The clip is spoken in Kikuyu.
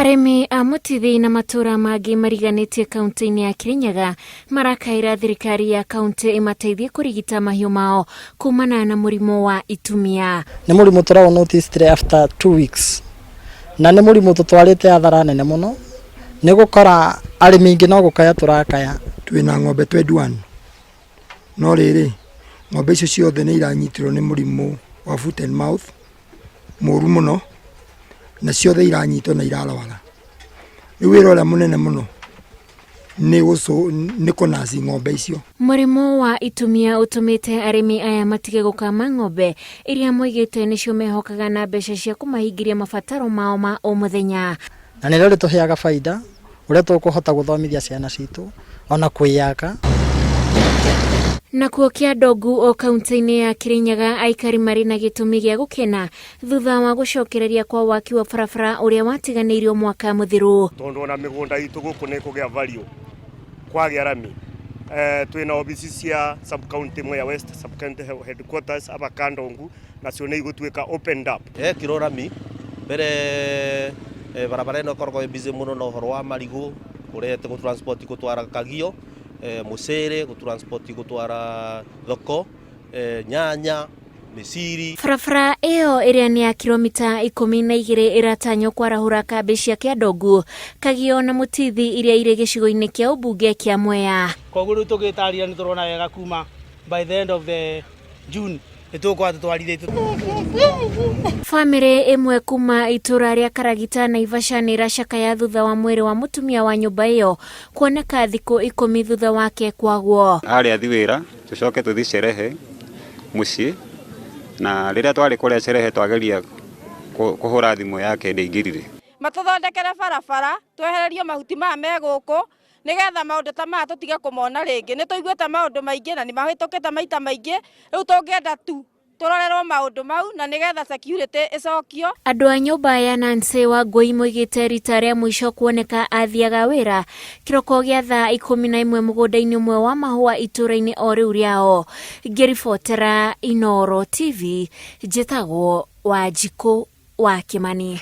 Arĩmi a Mũtithi na matũũra mangĩ mariganĩtie kaunti-inĩ ya Kirinyaga marakaĩra thirikari ya kaunti ĩmateithie kũrigita mahiũ mao kumana na mũrimũ wa itumia. Nĩ mũrimũ tũraũ noticed after 2 weeks, na nĩ mũrimũ tũtwarĩte hathara nene mũno, nĩ gũkora arĩmi aingĩ no gũkaya tũrakaya. Twĩna ng'ombe 21, no rĩrĩ, ng'ombe icio ciothe nĩ iranyitirwo nĩ mũrimũ wa foot and mouth mũru mũno, na ciothe iranyitwo na irarwara. Rĩu wĩra ũrĩa mũnene mũno nĩ kũnaci ng'ombe icio. Mũrimũ wa itumia ũtũmĩte arĩmi aya matige gũkama ng'ombe iria moigĩte nĩcio mehokaga na mbeca cia kũmahingĩria mabataro mao ma o mũthenya. Na nĩrĩo rĩtũheaga baida ũrĩa tũkũhota gũthomithia ciana citũ ona kwĩyaka. Nakuo Kĩandongu o kaunti-inĩ ya Kirinyaga, aikari marĩ na gĩtũmi gĩa gũkena thutha wa gũcokereria kwa waki wa barabara ũrĩa watiganĩirio mwaka mũthiru. Tondũ ona mĩgũnda itũ gũkũ nĩ kũgĩa value kwagĩa rami. Twĩna obici cia sub county, Mwea West sub county headquarters aba Kandongu, nacio nĩ igũtuĩka opened up. Ekirwo rami mbere, barabara ĩno ĩkoragwo ĩ busy mũno na ũhoro wa marigũ kũrete gũ transport gũtwara Kagio, mũcere gũ transport gũtwara thoko, nyanya, mĩciri. Barabara ĩyo ĩrĩa nĩ ya kilomita 12 ĩratanywo kwarahũra kambĩ cia Kĩandongu, Kagio na Mũtithi iria irĩ gĩcigo-inĩ kĩa ũmbunge kĩa Mwea. Koguo rĩu tũgĩtarĩria nĩ tũrona wega kuma by the end of the June nĩ tũgũkorwo tũtwarithĩtie. Bamĩrĩ ĩmwe kuma itũra rĩa Karagita, Naivasha, nĩ ĩracakaya thutha wa mwĩrĩ wa mũtumia wa nyũmba ĩyo kuoneka thikũ 10 thutha wake kwagwo. Arĩ athi wĩra, tũcoke tũthi sherehe mũciĩ, na rĩrĩa twarĩ kũrĩa sherehe twageria kũhũra thimũ yake ndĩingĩrire. Matũthondekere barabara, twehererio mahuti maya me gũkũ, nĩgetha maũndũ ta maya tũtige kũmona rĩngĩ. Nĩ tũiguĩte maũndũ maingĩ na nĩ mahĩtũkĩte maita maingĩ. Rĩu tũngĩenda tu tũrorerwo maũndũ mau na nĩgetha security ĩcokio. Andũ a nyũmba ya Nancy Wangũi moigĩte rita rĩa mũico kuoneka athiaga wĩra kĩroko gĩa thaa 11 mũgũnda-inĩ ũmwe wa mahũa itũũra-inĩ o rĩu rĩao. Ngĩribotera Inooro TV, njĩtagwo Wanjikũ wa Kĩmani.